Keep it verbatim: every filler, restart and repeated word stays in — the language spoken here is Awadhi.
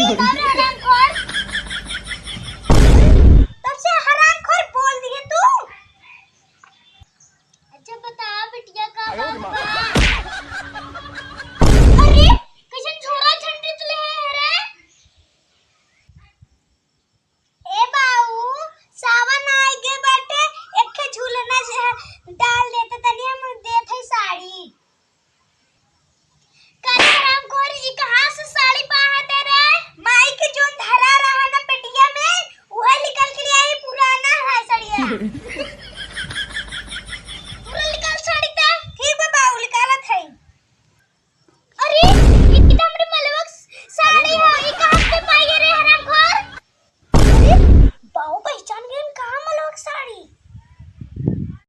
बता रे हरामखोर। तब से हरामखोर बोल दिए तू। अच्छा बता बिटिया का बात बा? अरे कैसन झोरा झंडी तुले है रे? ए बाऊ, सावन आए के बाटे, एक ठे झूलना से